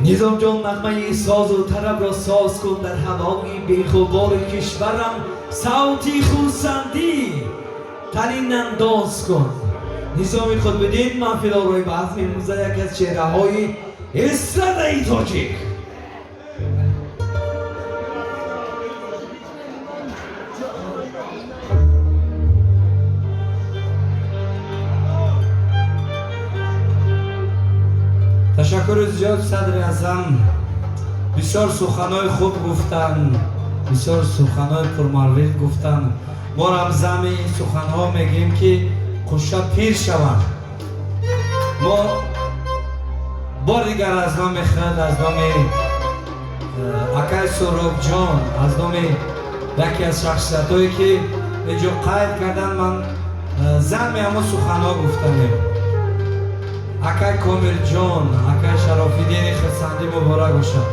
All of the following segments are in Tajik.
Низомҷон, нағмаи созу тарабро соз кун, дар ҳавои бехубори кишварам савти хурсандӣ танинандоз кун. Низоми Қутбиддин маҳфилорои базми имрӯза, яке аз чеҳраҳои эстрадаи тоҷик. Ташаккури зиёд, Садри Аъзам. Бисёр суханҳои хуб гуфтанд, бисёр суханҳои пурмаврид гуфтанд. Мо рамзами ин суханҳо мегӯем, ки қуша пир шаванд. Мо бор дигар аз номи худ, аз номи акай Суҳробҷон, аз номи яке аз шахсиятҳое, ки инҷо қайд карданд, ман зами ҳамон суханҳо гуфтанем. Акай Комилҷон, акай Шарофиддини хурсандӣ муборак бошад.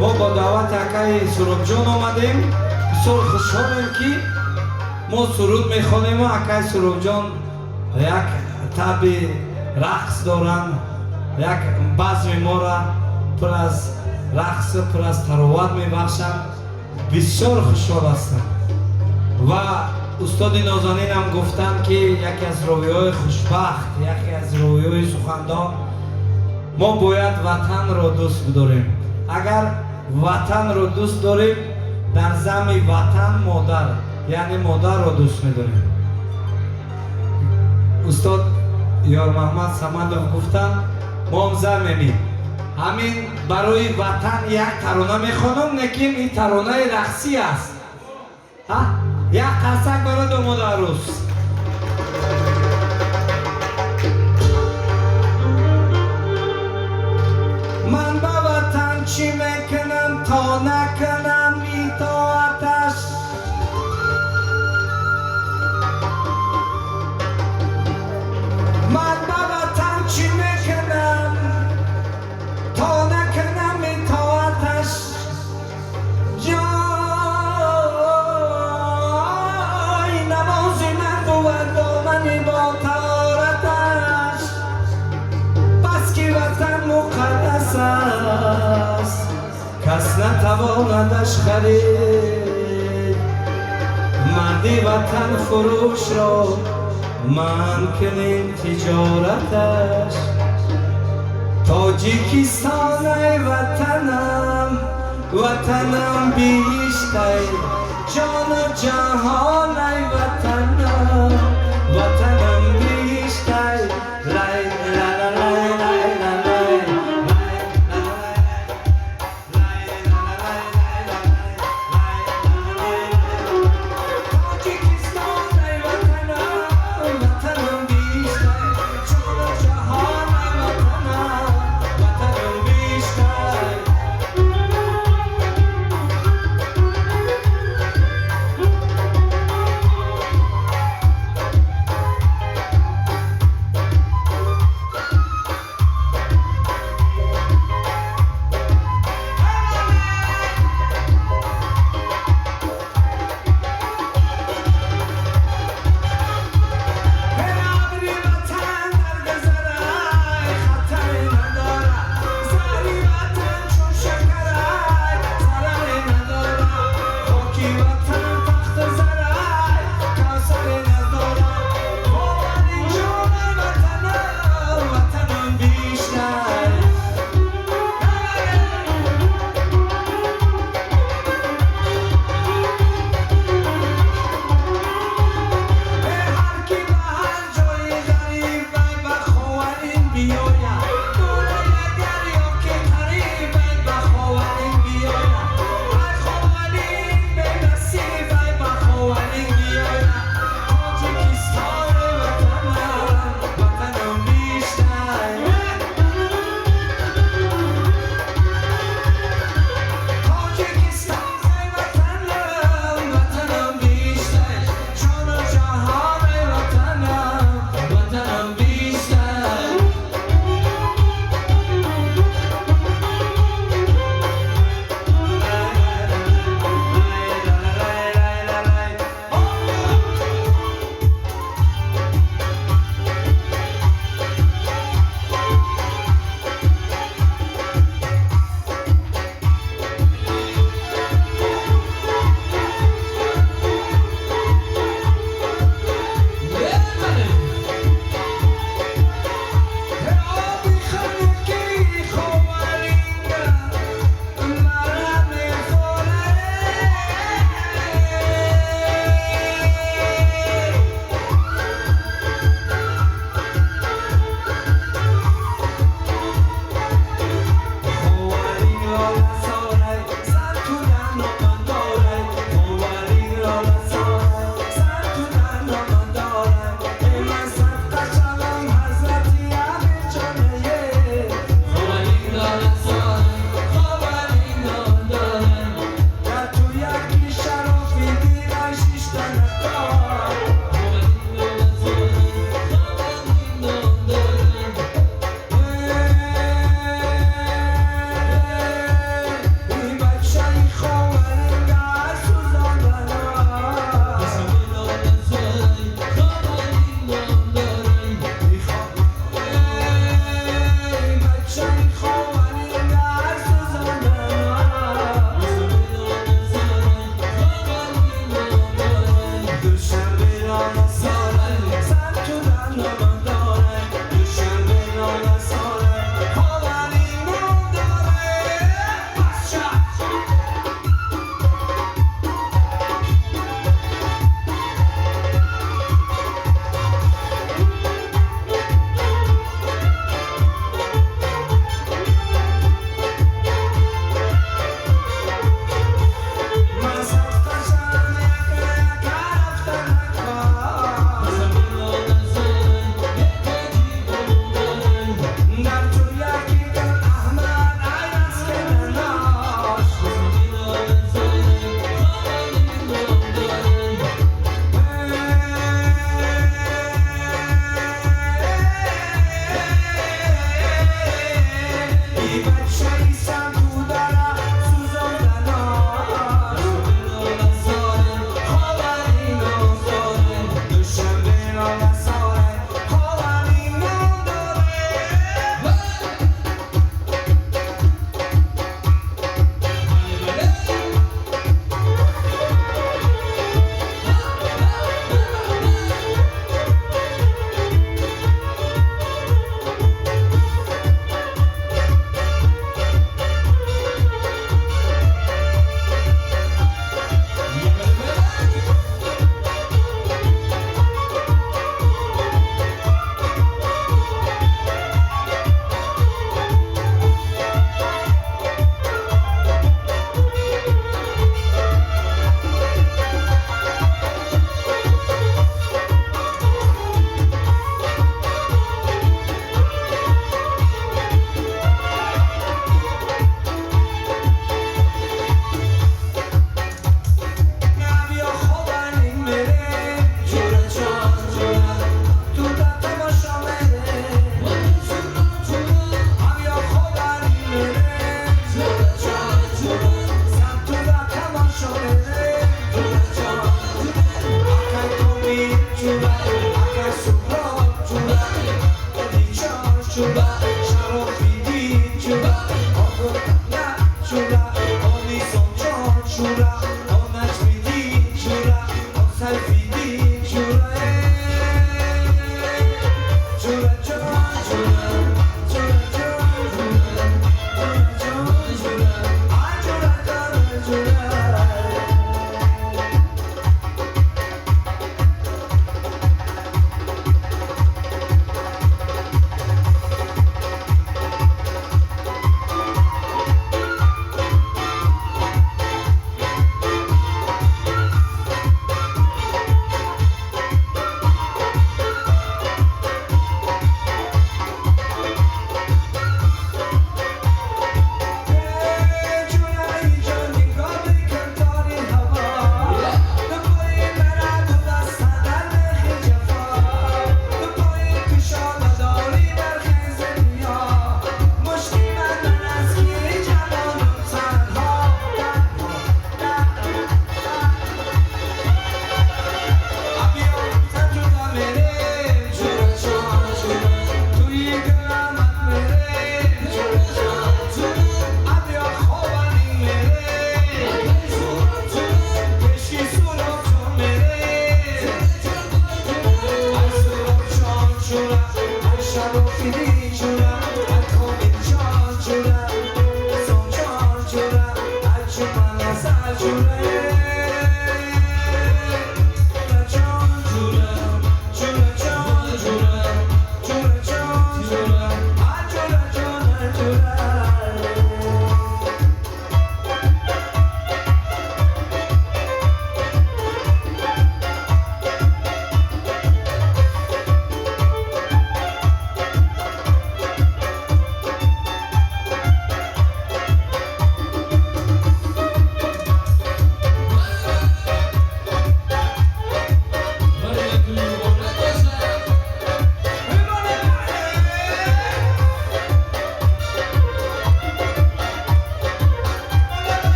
Мо бо даъвати акай Суҳробҷон омадем. Бисёр хушҳолем, ки мо суруд мехонему акай Суҳробҷон як таби рақс доранд, як базми мора пур аз рақсу пур аз тароват мебахшанд. Бисёр хушҳол ҳастам. Ва устоди нозанинам гуфтанд, ки яке аз ровиҳои хушбахт, яке аз ровиҳои сухандон. Мо бояд ватанро дӯст бидорем. Агар ватанро дӯст дорем, дар зами ватан модар, яъне модарро дӯст медорем. Устод Ёрмаҳмад Самадов гуфтанд, мо ҳам замемем. Ҳамин барои ватан як тарона мехонам, лекин ин таронаи рақсӣ аст. Як қарсак барои домоду арӯс. Ман ба ватан чӣ мекунам, то накунам итоаташ? Ман ба ватан чӣ мекунам, то накунам итоаташ? Ҷой намози ман бувад домани бо таҳораташ. Бас ки ватан муқаддас аст, кас натавонадаш харид. Марди ватан фурӯшро манъ кунем тиҷораташ. Тоҷикистон, ай ватанам, ватанам биҳиштай, ҷону ҷаҳон, ай ватанам, ватанам биҳиштай. Лай ла ла лай лай ла лай лай ла лай лай ла лай лай ла лай лай лай. Тоҷикистон, ай ватанам, ватанам биҳиштай, ҷону ҷаҳон, ай ватанам, ватанам биҳиштай. Чун ба